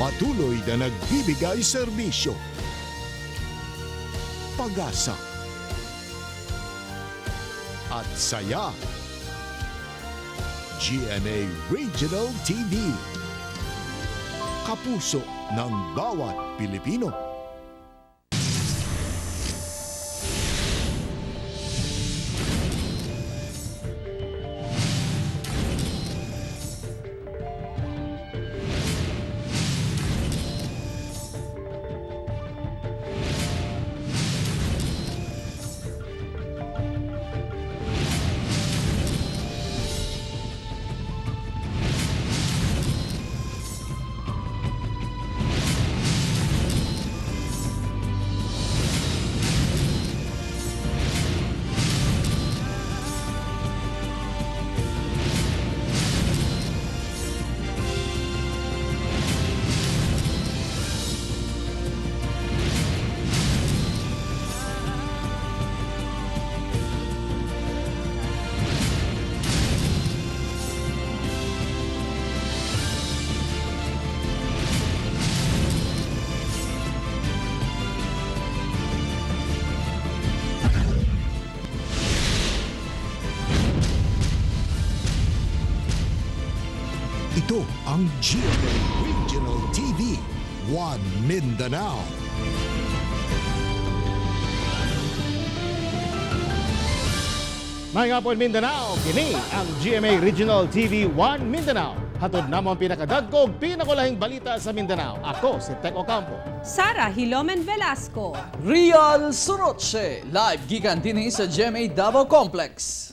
Patuloy na nagbibigay serbisyo. Pag-asa. At saya. GMA Regional TV. Kapuso ng bawat Pilipino. Ito ang GMA Regional TV, One Mindanao. May hapon, Mindanao, kini ang GMA Regional TV 1 Mindanao. Hatod namo ang pinakadagkog, pinakulahing balita sa Mindanao. Ako si Tek Ocampo. Sara Hilomen Velasco. Real Soroche, live gikan dinhi sa GMA Davao Complex.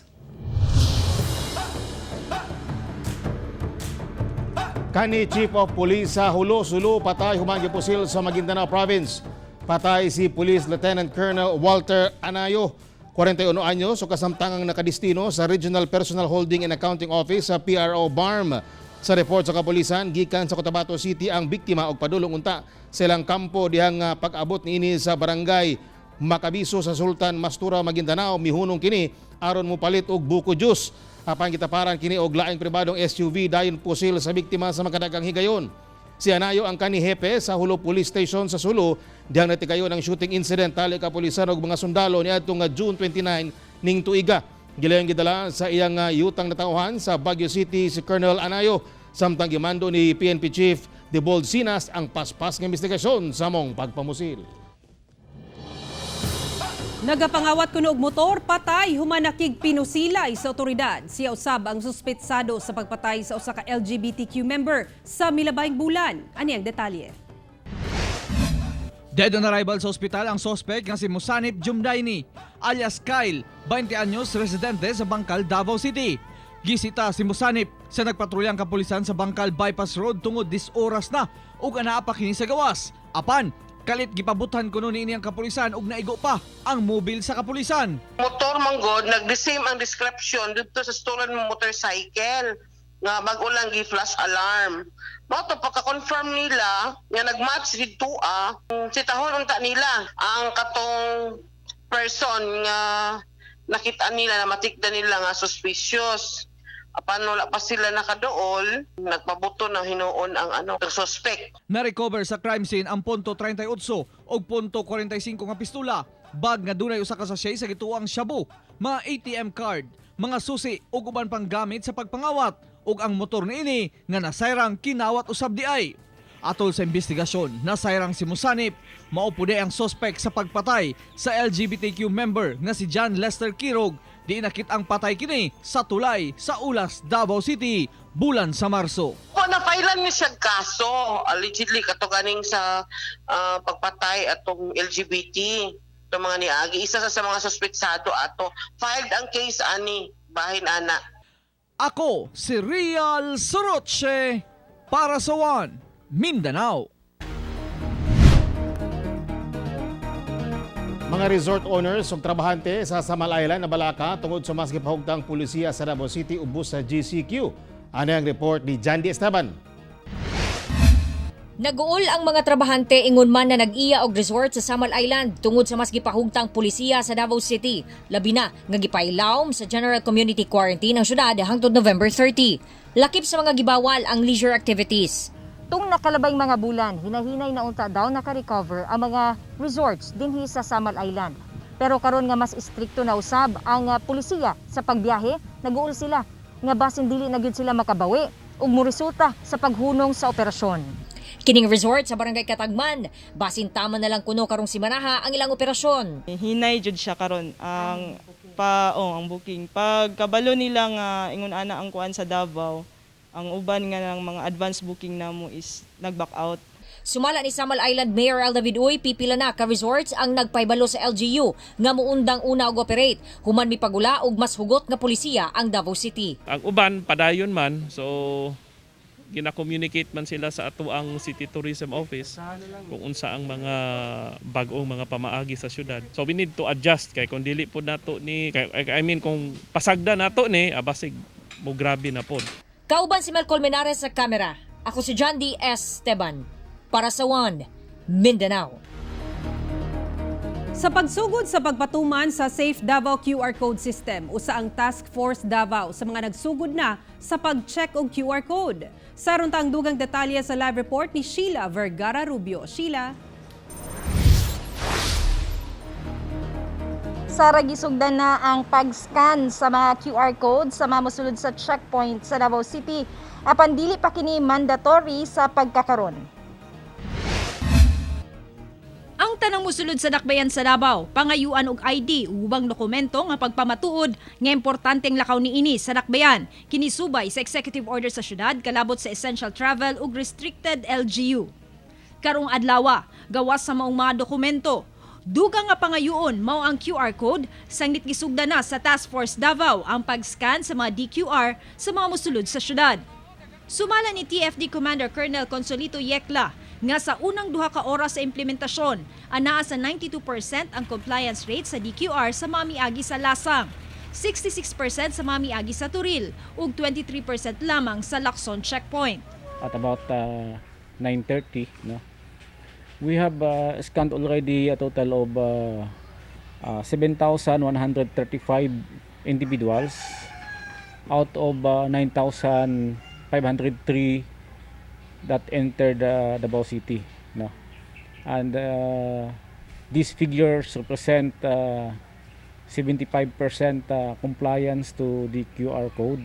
Kani Chief of Police sa Hulo, Sulu, patay humanggi pusil sa Maguindanao Province. Patay si Police Lieutenant Colonel Walter Anayo, 41 anyos, o kasamtangang nakadistino sa Regional Personal Holding and Accounting Office sa PRO BARM. Sa report sa kapulisan, gikan sa Cotabato City ang biktima og padulong unta sa ilang kampo dihang pag-abot niini sa barangay Makabiso sa Sultan Mastura, Maguindanao, mihunong kini aron mopalit og buko juice. Apan gitaparan kini og laing pribadong SUV dayon pusil sa biktima sa makadagang higayon. Si Anayo ang kani hepe sa Hulo Police Station sa Sulu dihang natigayon ang shooting incident tali kapulisan og mga sundalo niadtong nga June 29 ning tuiga. Gilayon gidala sa iyang yutang natawhan sa Baguio City si Colonel Anayo samtang gimando ni PNP Chief Debold Sinas ang paspas nga investigasyon sa mong pagpamusil. Nagapangawat kuno og motor, patay humanakig pinusilay sa otoridad. Siya usab ang suspetsado sa pagpatay sa usa ka LGBTQ member sa milabayng bulan. Ani ang detalye. Dead on arrival sa ospital ang sospek nga si Musanip Jumdaini, alias Kyle, 20 anyos, residente sa Bangkal, Davao City. Gisita si Musanip sa nagpatrulyang kapulisan sa Bangkal Bypass Road tungod dis oras na ug anaa pa kini sa gawas. Apan, kalit gipabuthan kuno niini ang kapulisan ug naigo pa ang mobil sa kapulisan. Motor manggod, nag the same ang description dito sa stolen motorcycle nga bag-o lang gi-flash alarm. Mao to pagka-confirm nila nga nag-match didto sitahon unta nila ang katong person nga nakita nila na matikda nila nga suspicious. Apan wala pa sila nakadool, nagpabuto na hinuon ang ano, suspect. Na-recover sa crime scene ang punto 38 og punto 45 nga pistula, bag nga dunay usa ka sachet sa gituang shabu, mga ATM card, mga susi ug uban pang gamit sa pagpangawat ug ang motor niini nga nasayrang kinawat usab di ay. Atol sa investigasyon, nasayrang si Musanip, mao pud ang sospek sa pagpatay sa LGBTQ member nga si John Lester Kirog, di nakit ang patay kini sa tulay sa Ulas, Davao City, bulan sa Marso. Po, na-filean ni siya kaso allegedly kato ganing sa pagpatay atong LGBT itong mga niagi, isa sa mga suspetsado ato filed ang case ani bahin ana. Ako si Real Soroche para sa One Mindanao. Mga resort owners ug trabahante sa Samal Island na balaka tungod sa mas gipahugtang pulisiya sa Davao City ubos sa GCQ. Ano ang report ni Jandy Esteban? Naguol ang mga trabahante ingon man na nag-iya og resort sa Samal Island tungod sa mas gipahugtang pulisiya sa Davao City. Labi na nga gipailawom sa General Community Quarantine ang syudad hangtod November 30. Lakip sa mga gibawal ang leisure activities. Atong nakalabay mga bulan, hinahinay na unta daw naka-recover ang mga resorts dinhi sa Samal Island. Pero karon nga mas istrikto na usab ang pulisiya sa pagbiyahe, nag-uol sila nga basin dili na gyud sila makabawi ug moresulta sa paghunong sa operasyon. Kining resort sa Barangay Katagman, basin tama na lang kuno karong simanaha ang ilang operasyon. Hinay jud siya karon ang pa oh, ang booking. Pag kabalo nila nga ingon ana ang kuan sa Davao, ang uban nga ng mga advance booking namo is nag-back out. Sumala ni Samal Island Mayor Al David Uy, pipila na ka resorts ang nagpaybalo sa LGU nga muundang una og operate human mipagula og mas hugot nga polisiya ang Davao City. Ang uban padayon man, so gina-communicate man sila sa ato ang City Tourism Office kung unsa ang mga bag-ong mga pamaagi sa syudad. So we need to adjust kay kung dili pod nato ni kay, I mean, kung pasagda nato ni abasig mo grabe na pod. Kauban si Mel Colmenares sa kamera. Ako si John D. S. Esteban para sa One Mindanao. Sa pagsugod sa pagpatuman sa Safe Davao QR Code System, usa ang Task Force Davao sa mga nagsugod na sa pag-check og QR code. Saron ta ang dugang detalye sa live report ni Sheila Vergara Rubio. Sheila. Sara, gisugdan na ang pag-scan sa mga QR code sa mga mosulod sa checkpoint sa Davao City. Apan dili pa kini mandatory sa pagkakaron. Ang tanang musulod sa dakbayan sa Davao, pangayuan og ID ubang dokumento nga pagpamatuod nga importanteng lakaw niini sa dakbayan. Kini subay sa executive order sa syudad kalabot sa essential travel ug restricted LGU. Karong adlawa, gawas sa maong mga dokumento, dugang nga pangayuon mao ang QR code, sanglit gisugda na sa Task Force Davao ang pag-scan sa mga DQR sa mga musulod sa syudad. Sumala ni TFD Commander Colonel Consolito Yecla nga sa unang 2 ka oras sa implementasyon, anaa sa 92% ang compliance rate sa DQR sa mga miagi sa Lasang, 66% sa mga miagi sa Toril ug 23% lamang sa Lacson checkpoint. At about 9:30, no, we have scanned already a total of 7,135 individuals out of 9,503 that entered Davao City, no, and these figures represent 75% compliance to the QR code.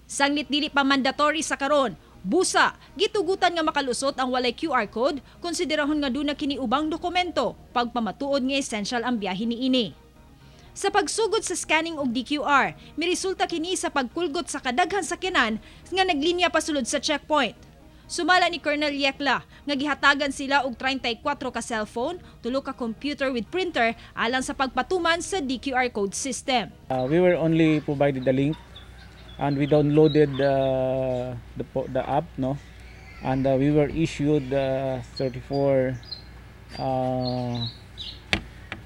Sanglit dili pa mandatory sa karon, busa, gitugutan nga makalusot ang walay QR code, konsiderahon nga duna kini ubang dokumento, pagpamatuod nga essential ang biyahe niini. Sa pagsugod sa scanning og DQR, miresulta kini sa pagkulgot sa kadaghan sakyanan nga naglinya pasulod sa checkpoint. Sumala ni Colonel Yekla nga gihatagan sila og 34 ka cellphone, tulo ka computer with printer alang sa pagpatuman sa DQR code system. We were only provided the link and we downloaded the app, no, and we were issued 34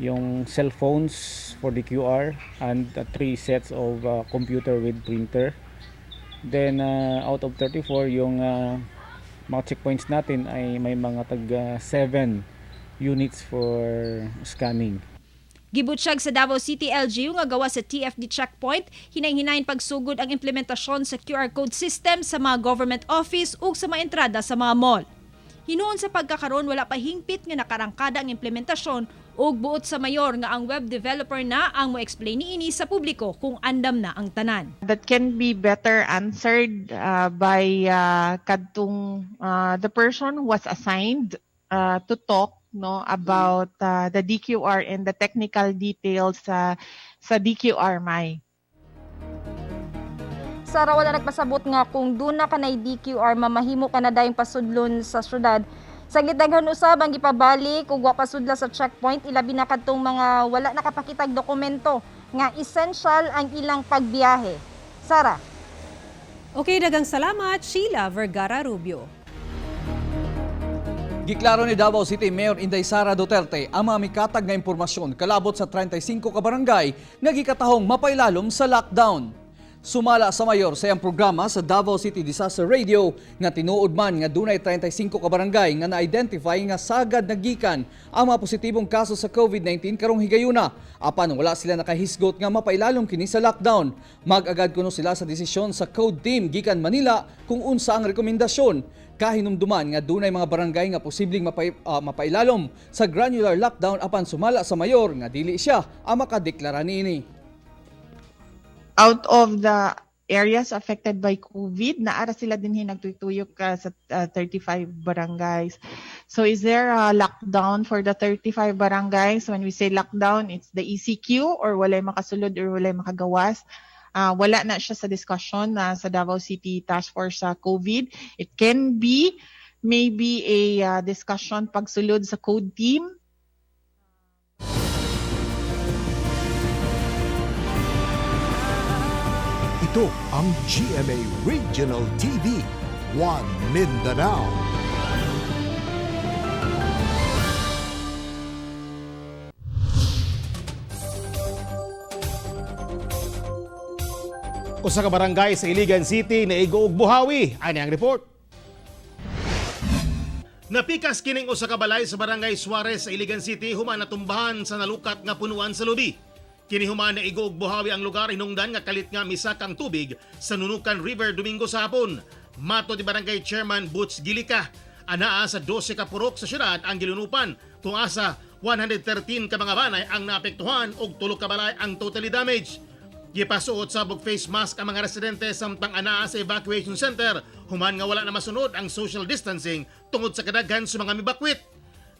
yung cell phones for the QR and three sets of computer with printer. Then out of 34, yung mga checkpoints natin ay may mga tag 7 units for scanning. Gibutyag sa Davao City LGU nga gawas sa TFD checkpoint, hinay-hinayin pagsugod ang implementasyon sa QR code system sa mga government office ug sa mga entrada sa mga mall. Hinuon sa pagkakaron, wala pa hingpit nga nakarangkada ang implementasyon ug buot sa mayor nga ang web developer na ang mo-explain niini sa publiko kung andam na ang tanan. That can be better answered by kadtong the person who was assigned to talk, no, about the DQR and the technical details sa DQR mai. Sara, wala nagpasabot nga kung duna ka na DQR, mamahimo ka na dayong pasudlon sa syudad. Sa daghan usab ang gipabalik ug wa pasudla sa checkpoint, ilabi na kadtong mga wala nakapakitag dokumento nga essential ang ilang pagbiyahe. Sara. Okay, dagang salamat, Sheila Vergara Rubio. Giklaro ni Davao City Mayor Inday Sara Duterte ang mga mikatag nga impormasyon kalabot sa 35 ka barangay nga gikatahong mapailalom sa lockdown. Sumala sa mayor sa iyang programa sa Davao City Disaster Radio nga tinuod man nga dunay 35 ka barangay nga na-identify nga sagad na gikan ang mga positibong kaso sa COVID-19 karong higayuna. Apan wala sila nakahisgot nga mapailalom kini sa lockdown. Mag-agad kuno sila sa desisyon sa code team gikan Manila kung unsa ang rekomendasyon. Kahinumduman nga dunay mga barangay nga posibleng mapailalom sa granular lockdown apan sumala sa mayor nga dili siya ang makadeklara niini. Out of the areas affected by COVID, naara sila din nagtutuyok sa 35 barangays. So is there a lockdown for the 35 barangays? When we say lockdown, it's the ECQ or walay makasulod or walay makagawas. Wala na siya sa discussion na sa Davao City Task Force sa COVID. It can be maybe a discussion pagsulod sa code team. Ito ang GMA Regional TV, One Mindanao. Usa ka barangay sa Iligan City naigo og buhawi. Ani ang report. Napikas kining usa ka balay sa barangay Suarez sa Iligan City human natumbahan sa nalukat nga punuan sa lubi. Kini human naigo og buhawi ang lugar hinungdan nga kalit nga misaka ang tubig sa Nunukan River Domingo sa hapon. Matod ni Barangay Chairman Boots Gilika, anaa sa 12 ka purok sa syudad ang gilunupan kung asa 113 ka mga banay ang naapektuhan ug 3 ka balay ang totally damaged. Gipasuot sa og face mask ang mga residente samtang anaa sa evacuation center human nga wala na masunod ang social distancing tungod sa kadaghan sa mga mibakwit.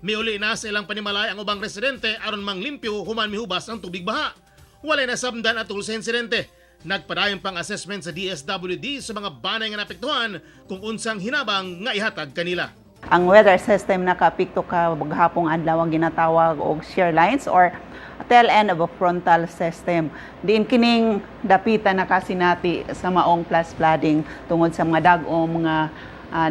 Miuli na sa ilang panimalay ang ubang residente aron manglimpyo human mihubas ang tubig baha. Walay nasabdan atol sa insidente. Nagpadayon pang assessment sa DSWD sa mga banay nga naapektuhan kung unsang hinabang nga ihatag kanila. Ang weather system nakaapekto ka gahapong adlaw ang ginatawag og shear lines or tail end of a frontal system. Diin kining dapita nakasinati sa maong flash flooding tungod sa mga dag-o mga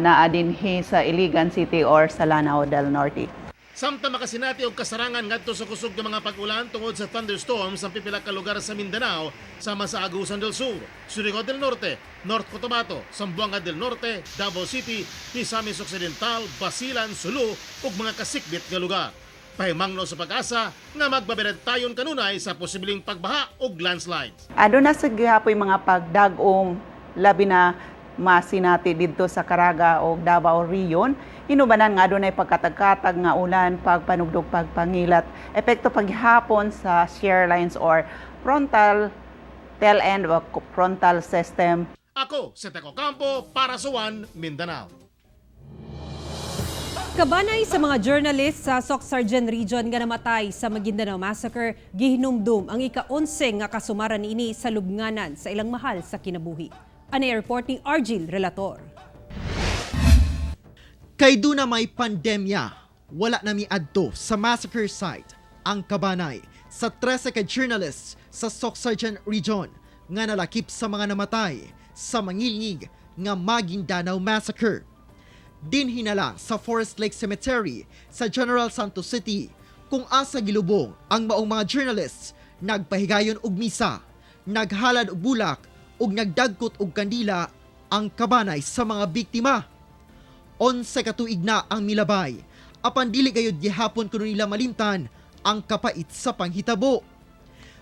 naa dinhi sa Iligan City or sa Lanao del Norte. Samtang makasinati og kasarangan ngadto sa kusog nga mga pag-ulan tungod sa thunderstorms sa pipila ka lugar sa Mindanao sama sa Agusan del Sur, Surigao del Norte, North Cotabato, Zamboanga del Norte, Davao City, Misamis Occidental, Basilan, Sulu ug mga kasikbit nga lugar. Pahimangno sa PAGASA nga magbaberad tayon kanunay sa posibleng pagbaha ug landslides. Aduna sa gihapoy mga pagdag-om labi na masinati didto sa Caraga o Davao Region. Hinubanan nga adunay pagkatagkatag nga ulan, pagpanugdog, pagpangilat, epekto paghapon sa shear lines or frontal tail end o frontal system. Ako si Teco Campo para sa One Mindanao. Kabanay sa mga journalist sa Soccsksargen Region nga namatay sa Maguindanao Massacre, gihinumdum ang ika-11 nga kasumaran niini sa lubnganan sa ilang mahal sa kinabuhi. Ani report ni Argil Relator. Kay duna may pandemya, wala na miadto sa massacre site ang kabanay sa 13 ka journalists sa Soccsksargen Region nga nalakip sa mga namatay sa mangilngig nga Maguindanao Massacre. Dinhi na lang sa Forest Lake Cemetery sa General Santos City kung asa gilubong ang maong mga journalists, nagpahigayon og misa, naghalad og bulak ug nagdagkot og kandila ang kabanay sa mga biktima. 11 ka tuig na ang milabay. Apan dili gayud gihapon kuno nila malimtan ang kapait sa panghitabo.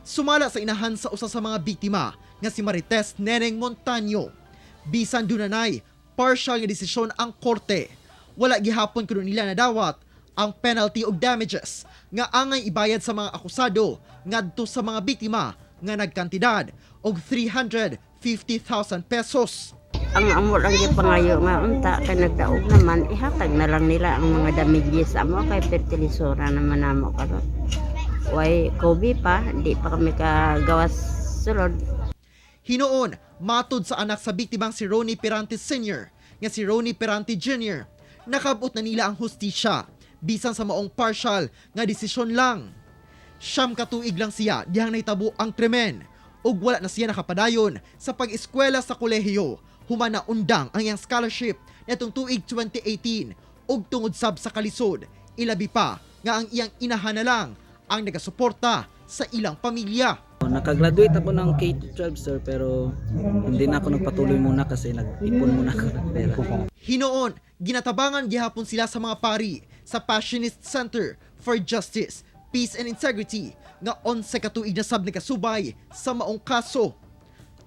Sumala sa inahan sa usa sa mga biktima nga si Marites Neneng Montaño. Bisan dunanay partial nga desisyon ang korte, wala gihapon kuno nila nadawat ang penalty og damages nga angay ibayad sa mga akusado ngadto sa mga biktima nga nagkantidad og 350,000 pesos. Ang amo lang gipangayo nga unta kay nagdaog naman, ihatag na lang nila ang mga damages amo kay fertilisora naman namo karon. Way Kobe pa, di pa kami kagawas sulod. Hinuon, matod sa anak sa biktimang si Ronnie Pirante Sr. nga si Ronnie Pirante Jr. Nakabot na nila ang hustisya bisan sa maong partial nga desisyon lang. 9 ka tuig lang siya dihang nahitabo ang krimen ug wala na siya nakapadayon sa pag-eskwela sa kolehiyo human na undang ang iyang scholarship netong tuig 2018 ug tungod sab sa kalisod, ilabi pa nga ang iyang inahan na lang ang nagasuporta sa ilang pamilya. Nakagraduate ako ng K-12, sir, pero hindi na ako nagpatuloy muna kasi nag-ipon muna ako ng pera. Hinoon, ginatabangan gihapon sila sa mga pari sa Passionist Center for Justice, Peace and Integrity nga 11 ka tuig na sab nagkasubay sa maong kaso.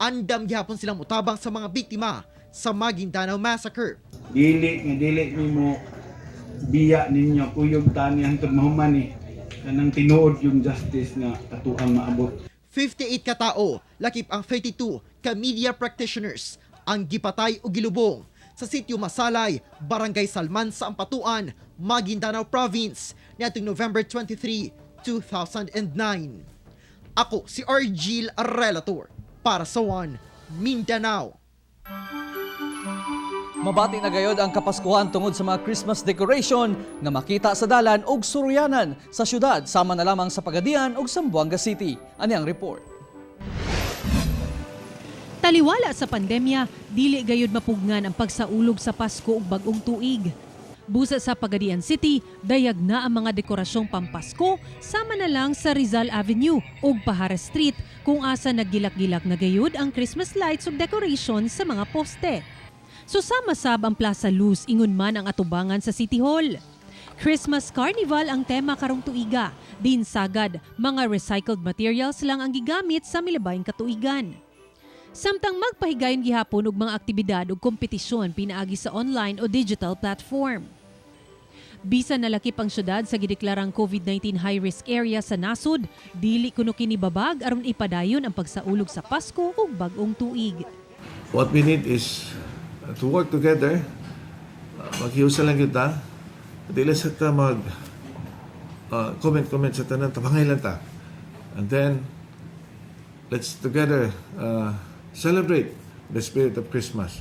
Andam gihapon silang mutabang sa mga biktima sa Maguindanao Massacre. Dili nga dili nimo biya ninyo kuyog tani hangtod mahuman ni kanang tinuod yung justice nga katuang maabot. 58 katao, lakip ang 32 ka media practitioners ang gipatay o gilubong sa sitio Masalay, Barangay Salman sa Ampatuan, Maguindanao Province niadtong November 23, 2009. Ako si Argil Relator para sa One Mindanao. Mabati na gayod ang Kapaskuhan tungod sa mga Christmas decoration nga makita sa dalan og suryanan sa syudad sama na lamang sa Pagadian ug Zamboanga City. Ani ang report. Taliwala sa pandemya, dili gayud mapugngan ang pagsaulog sa Pasko ug Bag-ong Tuig. Busa sa Pagadian City, dayag na ang mga dekorasyong pampasko sama na lang sa Rizal Avenue ug Pahara Street kung asa naggilak-gilak na gayud ang Christmas lights ug decoration sa mga poste. Susama sab ang Plaza Luz ingon man ang atubangan sa City Hall. Christmas Carnival ang tema karong tuiga. Din sagad, mga recycled materials lang ang gigamit sa milabayng katuigan. Samtang magpahigayon gihapon og mga aktibidad ug kompetisyon pinaagi sa online o digital platform. Bisan nalakip ang syudad sa gideklarang COVID-19 high-risk area sa nasod, dili kuno kini babag aron ipadayon ang pagsaulog sa Pasko ug Bag-ong Tuig. What we need is to work together. Maghiusa lang kita. Dili sa ta mag comment-comment sa tanan, tabangay lang ta. And then, let's together celebrate the spirit of Christmas.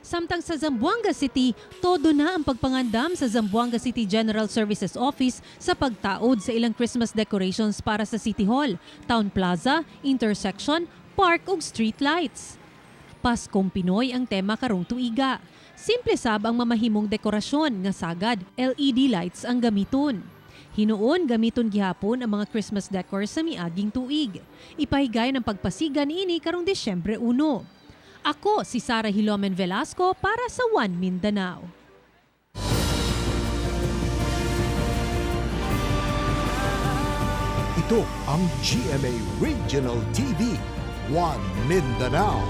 Samtang sa Zamboanga City, todo na ang pagpangandam sa Zamboanga City General Services Office sa pagtaod sa ilang Christmas decorations para sa City Hall, Town Plaza, intersection, park ug street lights. Paskong Pinoy ang tema karong tuiga. Simple sab ang mamahimong dekorasyon nga sagad, LED lights ang gamiton. Hinuon gamiton gihapon ang mga Christmas decor sa miaging tuig. Ipahigayon ang pagpasigan ini karong Disyembre 1. Ako si Sara Hilomen Velasco para sa One Mindanao. Ito ang GMA Regional TV, One Mindanao.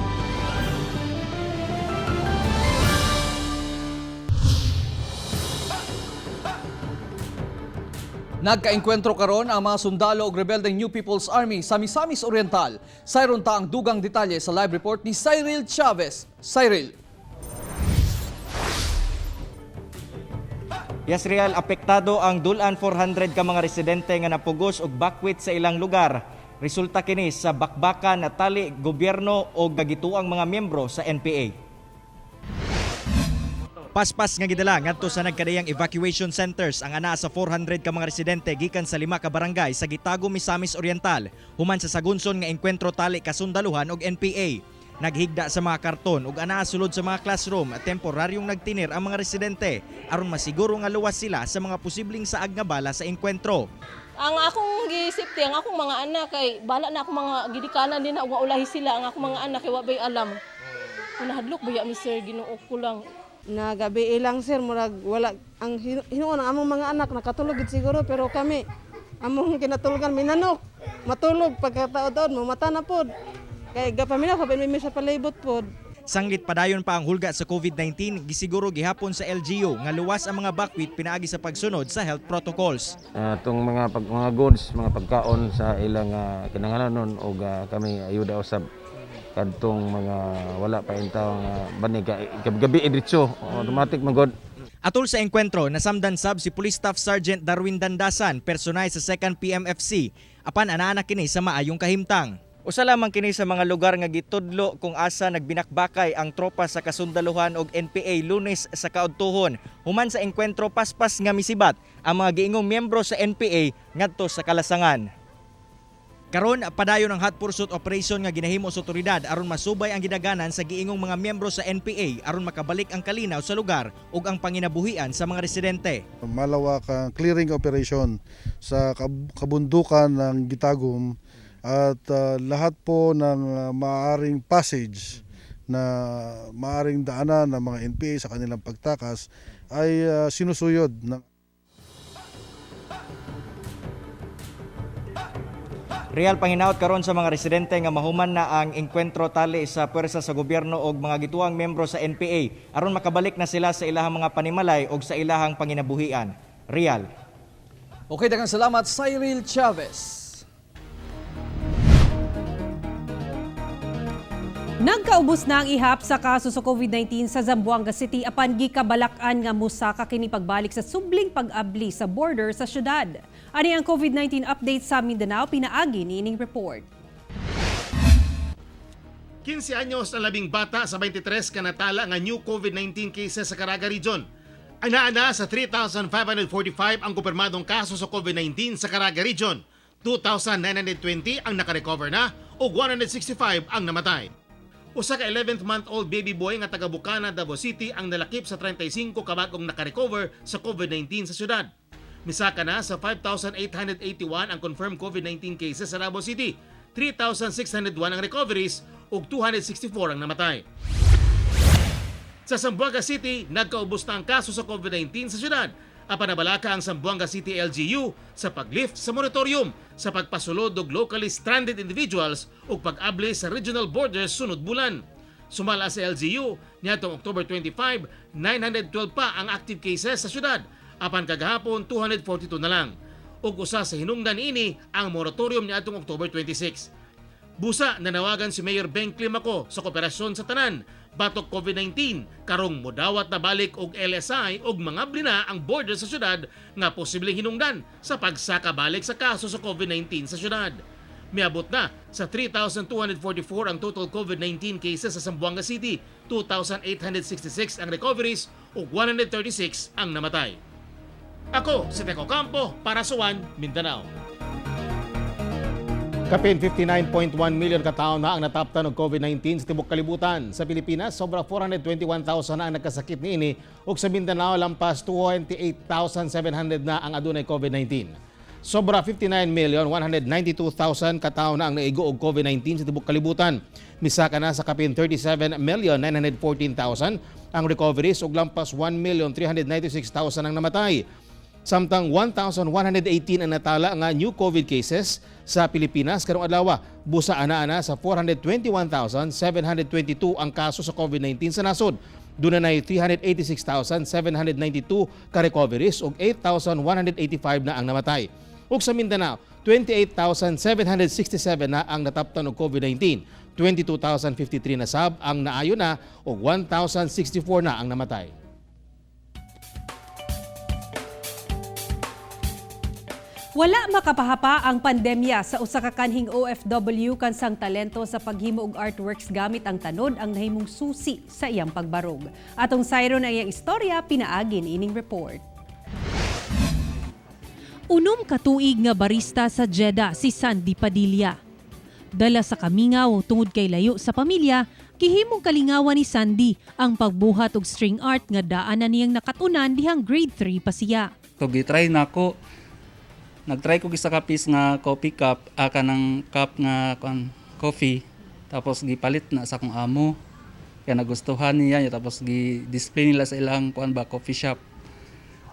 Nagkaengkwentro karon ang mga sundalo og rebeldeng New People's Army sa Misamis Oriental. Sayron ta ang dugang detalye sa live report ni Cyril Chavez. Cyril. Yes, Real, apektado ang Dulan 400 ka mga residente nga napugos og bakwit sa ilang lugar. Resulta kini sa bakbakan na tali gobyerno o gagituang mga miyembro sa NPA. Paspas nga gidala ngadto sa nagkadayang evacuation centers ang anaa sa 400 ka mga residente gikan sa lima ka barangay sa Gitago, Misamis Oriental, human sa sagunson nga engkwentro tali kasundaluhan og NPA. Naghigda sa mga karton ug anaa sulod sa mga classroom at temporaryong nagtinir ang mga residente aron masiguro nga luwas sila sa mga posibleng saag nga bala sa engkwentro. Ang akong gisipti, ang akong mga anak kay bala na akong mga gidikanan din na ulahi sila ang akong mga anak kay wa bay alam. Kung nahadlok ba ya mi sir, Ginoo ko lang. Nagabi ilang sir, murag wala ang hinuon ang among mga anak nakatulog gid siguro, pero kami among kinatulugan minanok matulog pagkataod-taod mo mata na pod kay gapaminaw pa mi sa palibot pod. Sanglit padayon pa ang hulga sa COVID-19, gisiguro gihapon sa LGU nga luwas ang mga bakwit pinaagi sa pagsunod sa health protocols. Atong mga goods, mga pagkaon sa ilang kinahanglanon og kami ayuda usab kadtong mga wala pa intaw nga banig gabi diretso automatic man god. Atol sa engkwentro, nasamdan sab si Police Staff Sergeant Darwin Dandasan, personay sa 2nd PMFC, apan anaa na kini sa maayong kahimtang. Usa lamang kini sa mga lugar nga gitudlo kung asa nagbinakbakay ang tropa sa kasundaluhan og NPA Lunes sa kaudtuhon. Human sa engkwentro, paspas nga misibat ang mga giingong miyembro sa NPA ngadto sa kalasangan. Karon padayon ang hot pursuit operation nga ginahimo sa otoridad aron masubay ang gidaganan sa giingong mga miyembro sa NPA aron makabalik ang kalinaw sa lugar ug ang panginabuhian sa mga residente. Malawak ang clearing operation sa kabundukan ng Gitagum at lahat po ng maaaring passage na maaaring daanan ng mga NPA sa kanilang pagtakas ay sinusuyod ng. Real, panghinaot karon sa mga residente nga mahuman na ang engkwentro tali sa puwersa sa gobyerno og mga gituang membro sa NPA aron makabalik na sila sa ilahang mga panimalay og sa ilahang panginabuhian. Real. Okay, daghang salamat, Cyril Chavez. Nagkaubos na ang ihap sa kaso sa COVID-19 sa Zamboanga City apan gikabalak-an nga mosaka kini pagbalik sa subling pag-abli sa border sa syudad. Ani ang COVID-19 update sa Mindanao, pinaagi niining report. 15 anyos ang labing bata sa 23 kanatala nga new COVID-19 cases sa Caraga Region. Ana-ana sa 3,545 ang kumpirmadong kaso sa COVID-19 sa Caraga Region. 2,920 ang nakarecover na ug 165 ang namatay. Usa ka 11th-month-old baby boy nga taga Bukana, Davao City ang nalakip sa 35 ka bag-ong nakarecover sa COVID-19 sa syudad. Misaka na sa 5,881 ang confirmed COVID-19 cases sa Davao City. 3,601 ang recoveries ug 264 ang namatay. Sa Zamboanga City, nagkaubos na ang kaso sa COVID-19 sa syudad. Apan nabalaka ang Zamboanga City LGU sa paglift sa moratorium sa pagpasulod og locally stranded individuals ug pag-abli sa regional borders sunod bulan. Sumala sa LGU, niadtong October 25, 912 pa ang active cases sa syudad. Apan kagahapon, 242 na lang. Ug usa sa hinungdan ini ang moratorium niadtong October 26. Busa, nanawagan si Mayor Beng Climaco sa kooperasyon sa tanan batok COVID-19 karong modawat na balik og LSI og mangabli na ang border sa syudad nga posibleng hinungdan sa pagsaka balik sa kaso sa COVID-19 sa syudad. Miabot na sa 3,244 ang total COVID-19 cases sa Zamboanga City, 2,866 ang recoveries ug 136 ang namatay. Ako si Teco Campo para sa One Mindanao. Kapin 59.1 million katao na ang nataptan og COVID-19 sa tibok kalibutan. Sa Pilipinas, sobra 421,000 na ang nagkasakit niini ug sa Mindanao lampas 28,700 na ang adunay COVID-19. Sobra 59,192,000 katao na ang naigo og COVID-19 sa tibok kalibutan. Misaka na sa kapin 37,914,000 ang recoveries ug lampas 1,396,000 ang namatay. Samtang 1,118 ang natala nga new COVID cases sa Pilipinas karong adlaw. Busa ana-ana sa 421,722 ang kaso sa COVID-19 sa nasod. Duna nay 386,792 ka recoveries ug 8,185 na ang namatay. Ug sa Mindanao, 28,767 na ang nataptan og COVID-19. 22,053 na sab ang naayo na ug 1,064 na ang namatay. Wala makapahapa ang pandemya sa usa ka kanhing OFW kansang talento sa paghimo og artworks gamit ang tanod ang nahimong susi sa iyang pagbarog. Atong sayron ang iyang istorya, pinaagi niining report. 6 ka tuig nga barista sa Jeddah si Sandy Padilla. Dala sa kamingaw tungod kay layo sa pamilya, gihimong kalingawan ni Sandy ang pagbuhat og string art nga daan na niyang nakatunan dihang grade 3 pa siya. So gitry na ako. Nagtry ko isa ka piece nga coffee cup, kanang cup nga kuan coffee. Tapos gipalit na sa akong amo. Kaya nagustuhan niya, tapos gi-display nila sa ilang kuan ba coffee shop.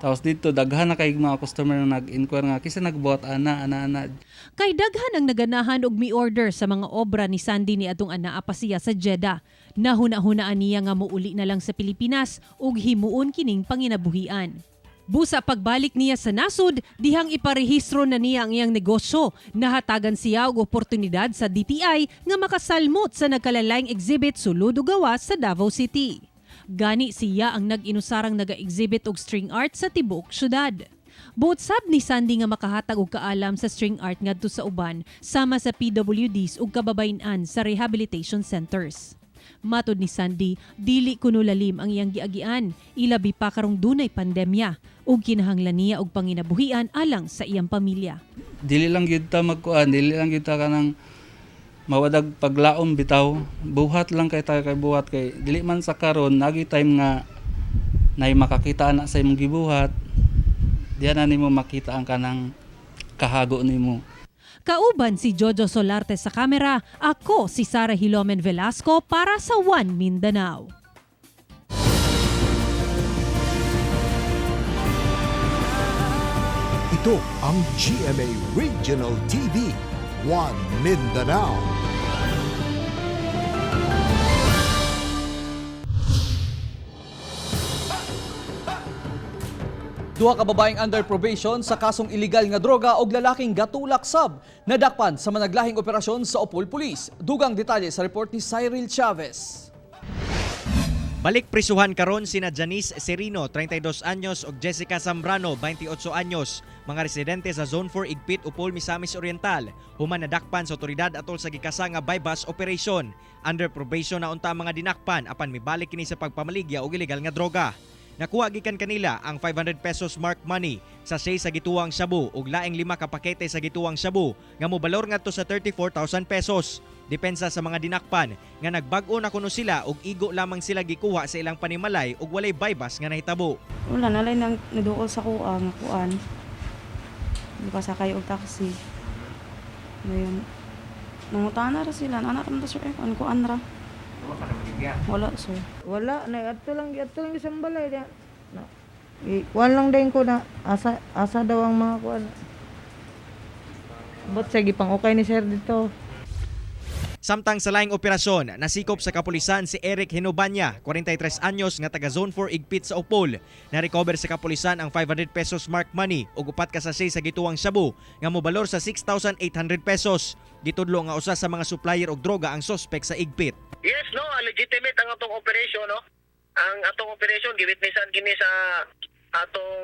Tapos dito daghan na kay mga customer na nag-inquire nga kinsa nagbuhat ana ana ana. Kay daghan ang naganahan og mi-order sa mga obra ni Sandy ni atong anaa pa siya sa Jeddah. Nahuna-hunaan niya nga muuli na lang sa Pilipinas ug himuon kining panginabuhian. Busa pagbalik niya sa nasod, dihang iparehistro na niya ang iyang negosyo. Nahatagan siya og oportunidad sa DTI nga makasalmot sa nagkalalaing exhibit sulod ug gawas sa Davao City. Gani siya ang nag-inusarang naga-exhibit og string art sa tibuok syudad. Buot sab ni Sandy nga makahatag og kaalam sa string art ngadto sa uban sama sa PWDs ug kababayen-an sa rehabilitation centers. Matod ni Sandy, dili kuno lalim ang iyang giagian, ilabi pa karong dunay pandemya ug kinahanglan niya og panginabuhian alang sa iyang pamilya. Dili lang gyud ta magkuan, dili lang gyud ta kanang mawadag paglaom bitaw. Buhat lang kay ta kay buhat kay dili man sa karon nagi time nga nay makakita na sa imong gibuhat. Diyan na nimo makita ang kanang kahago nimo. Kauban si Jojo Solarte sa kamera, ako si Sara Hilomen Velasco para sa One Mindanao. Ito ang GMA Regional TV, One Mindanao. Duha ka babaeng under probation sa kasong illegal nga droga og lalaking gatulak sab nadakpan sa managlahing operasyon sa Opol Police. Dugang detalye sa report ni Cyril Chavez. Balik prisuhan karon sina Janice Serino, 32 anyos, ug Jessica Zambrano, 28 anyos, mga residente sa Zone 4 Igpit, Upol, Misamis Oriental. Human nadakpan sa otoridad atol sa gikasa nga bypass operation. Under probation na unta ang mga dinakpan apan mibalik kini sa pagpamaligya og ilegal nga droga. Nakuha gikan kanila ang 500 pesos mark money sa 6 sa gituwang shabu ug laing 5 ka pakete sa gituwang shabu nga mobalor ngadto sa 34,000 pesos. Depensa sa mga dinakpan nga nagbag-o na kuno sila ug igo lamang sila gikuha sa ilang panimalay ug walay bypass nga nahitabo. Wala na lang nang naduol sa kuha nga kuan. Di pa sakay og taxi. Ngayon, nangutana ra sila, anak ra to sir, eh, kuan kuan ra. Wala sir. Wala na adto lang isang balay na. Na. I, kuan lang din ko na asa asa daw ang mga kuan. Bot sige pang okay ni sir dito. Samtang sa laing operasyon, nasikop sa kapulisan si Eric Hinobanya, 43 anyos nga taga Zone 4 Igpit sa Opol. Na-recover sa kapulisan ang 500 pesos mark money ug upat ka sachet sa gituwang shabu nga mobalor sa 6,800 pesos. Gitudlo nga usa sa mga supplier og droga ang sospek sa Igpit. Yes, no, legitimate ang atong operation, no. Ang atong operation giwitnessan kini sa atong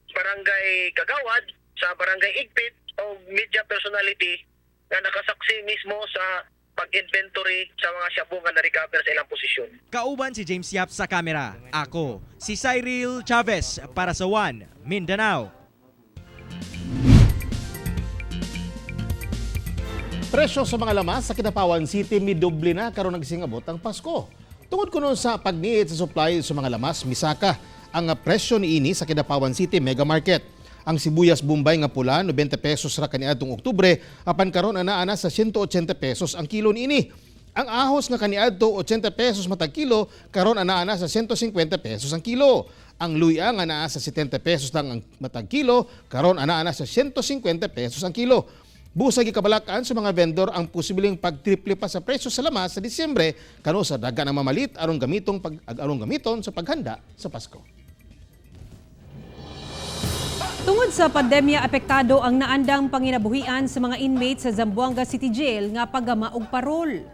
barangay Kagawad, sa barangay Igpit o media personality nga nakasaksi mismo sa pag-inventory sa mga shabu nga na-recover sa ilang posisyon. Kauban si James Yap sa kamera. Ako, si Cyril Chavez para sa One Mindanao. Presyo sa mga lamas sa Kidapawan City midoble na karon nagsingabot ang Pasko. Tungod kuno sa pagniit sa supply sa mga lamas, misaka ang presyo niini sa Kidapawan City Mega Market. Ang sibuyas Bombay nga pula 90 pesos ra kaniadtong Oktubre apan karon anaa na sa 180 pesos ang kilo niini. Ang ahos nga kaniadto 80 pesos matag kilo karon anaa na sa 150 pesos ang kilo. Ang luya nga naa sa 70 pesos lang ang matag kilo karon anaa na sa 150 pesos ang kilo. Busa gikabalak-an sa mga vendor ang posibleng pagtriple pa sa presyo sa lamas sa Disyembre kano sa daga ng mamalit aron gamitong pag aron gamiton sa paghanda sa Pasko. Tungod sa pandemya, apektado ang naandang panginabuhian sa mga inmates sa Zamboanga City Jail nga paggama og parol.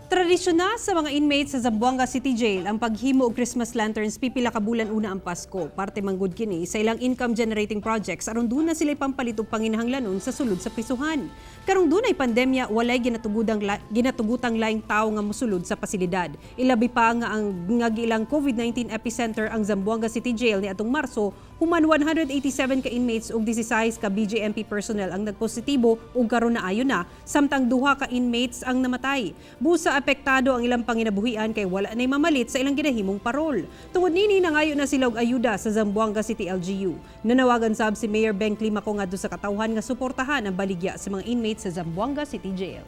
Tradisyon na sa mga inmates sa Zamboanga City Jail ang paghimo og Christmas lanterns pipila ka bulan una ang Pasko. Parte manggod kini sa ilang income generating projects aron duna sila pampalit og panginahanglanon sa sulod sa prisuhan. Karong dunay pandemya, walay ginatugutang laing tawo nga mosulod sa pasilidad. Ilabi pa nga ang nga gilang COVID-19 epicenter ang Zamboanga City Jail niadtong Marso, human 187 ka inmates ug 16 ka BJMP personnel ang nagpositibo ug karon na ayo na, samtang duha ka inmates ang namatay. Busa apektado ang ilang panginabuhian kay wala nay mamalit sa ilang ginahimong parol. Tungod nini nangayo na sila og ayuda sa Zamboanga City LGU. Nanawagan sab si Mayor Beng Climaco ngadto sa katawhan nga suportahan ang baligya sa mga inmates sa Zamboanga City Jail.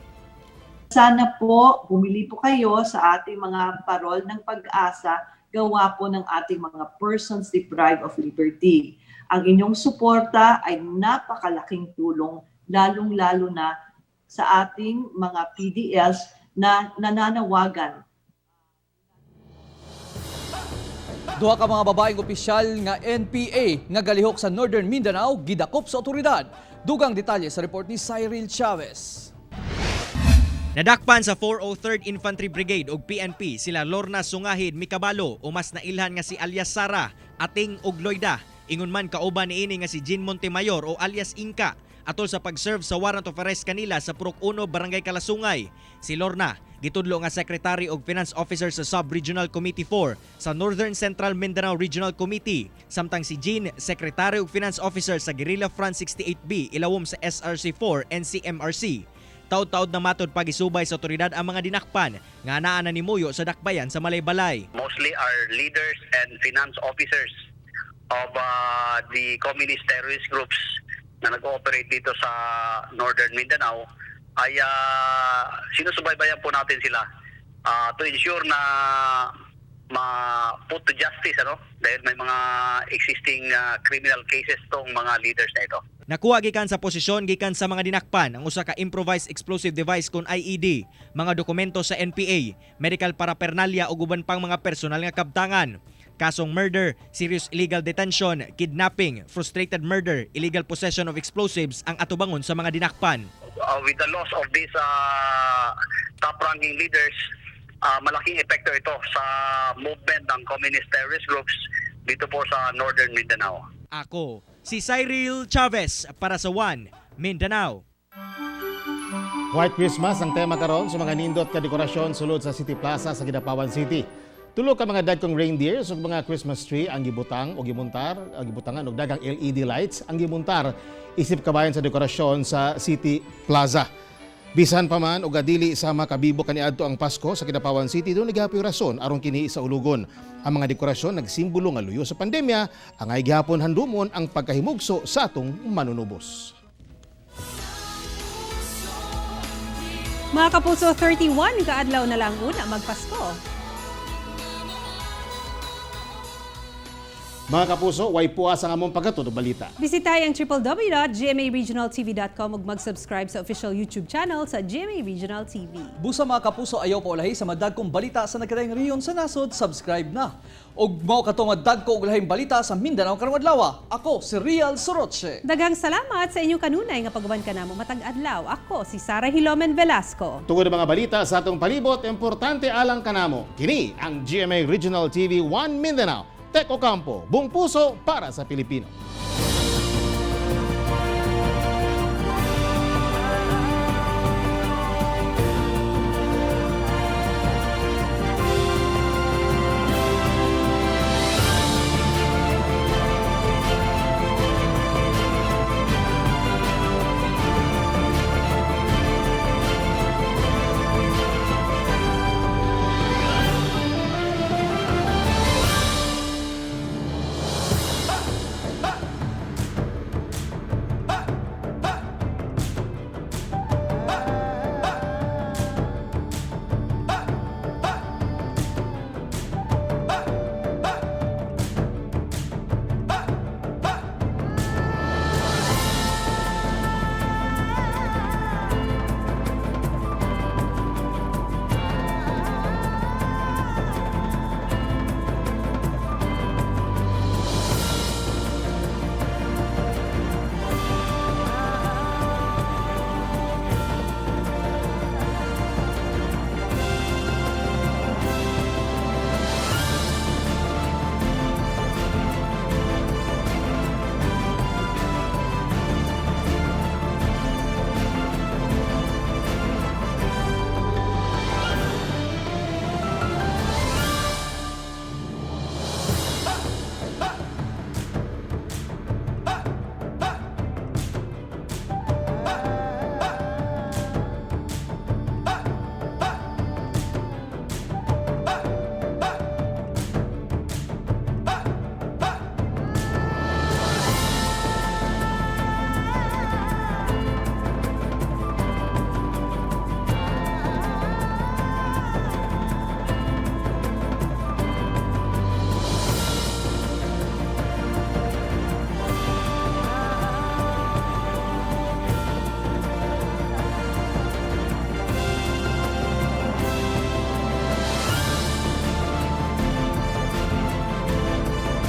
Sana po bumili po kayo sa ating mga parol ng pag-asa gawa po ng ating mga persons deprived of liberty. Ang inyong suporta ay napakalaking tulong, lalong-lalo na sa ating mga PDLs na nananawagan. Duha ka mga babaeng opisyal nga NPA nga galihok sa Northern Mindanao gidakop sa otoridad. Dugang detalye sa report ni Cyril Chavez. Nadakpan sa 403rd Infantry Brigade og PNP sila Lorna Sungahid Mikabalo o mas nailhan nga si alias Sara, Ating og Loida. Ingon man kauban niini nga si Jean Montemayor o alias Inka atol sa pag-serve sa warrant of arrest kanila sa Purok 1, Barangay Kalasungay. Si Lorna gitudlo nga Secretary og Finance Officer sa Sub-Regional Committee 4 sa Northern Central Mindanao Regional Committee, samtang si Jean Secretary og Finance Officer sa Guerrilla Front 68B ilawom sa SRC 4 NCMRC. Taod-taod na matod pagisubay sa otoridad ang mga dinakpan nga naa na ni Muyo sa dakbayan sa Malaybalay. Mostly are leaders and finance officers of the communist terrorist groups na nag-ooperate dito sa Northern Mindanao ay sinusubaybayan po natin sila to ensure na Ma-put to justice, ano, dahil may mga existing criminal cases tong mga leaders na ito. Nakuha gikan sa posisyon gikan sa mga dinakpan ang usa ka improvised explosive device kon IED, mga dokumento sa NPA, medical paraphernalia ug uban pang mga personal nga kabtangan. Kasong murder, serious illegal detention, kidnapping, frustrated murder, illegal possession of explosives ang atubangon sa mga dinakpan. With the loss of these top-ranking leaders, malaking epekto ito sa movement ng communist terrorist groups dito po sa Northern Mindanao. Ako, si Cyril Chavez para sa One Mindanao. White Christmas ang tema karon sa mga nindot ka dekorasyon sulod sa City Plaza sa Kidapawan City. Tulo ka mga dagkong reindeers ug mga Christmas tree ang gibutang o gimuntar, ang gibutangan og daghang LED lights ang gimuntar isip kabayan sa dekorasyon sa City Plaza. Bisan pa man og dili sa makabibo kaniadto ang Pasko sa Kidapawan City, dunay gihapon rason aron kini saulugon. Ang mga dekorasyon nagsimbolo nga luyo sa pandemya, angay gihapon handumon ang pagkahimugso sa atong manunubos. Mga kapuso, 31 kaadlaw na lang una magpasko. Mga kapuso, way puas ang among pagkatuto balita. Bisitahin ang www.gmaregionaltv.com ug mag-subscribe sa official YouTube channel sa GMA Regional TV. Busa, mga kapuso, ayaw pa ulahi sa madagkong balita sa nagkadaiyang rehiyon sa nasod, subscribe na. Og mao kato nga dagko og lahing balita sa Mindanao karong adlaw. Ako si Real Soroche. Daghang salamat sa inyong kanunay nga pag-uban kanamo matag adlaw. Ako si Sara Hilomen Velasco. Tungod ang mga balita sa atong palibot, importante alang kanamo. Kini ang GMA Regional TV 1 Mindanao. Tek Ocampo, buong puso para sa Pilipino.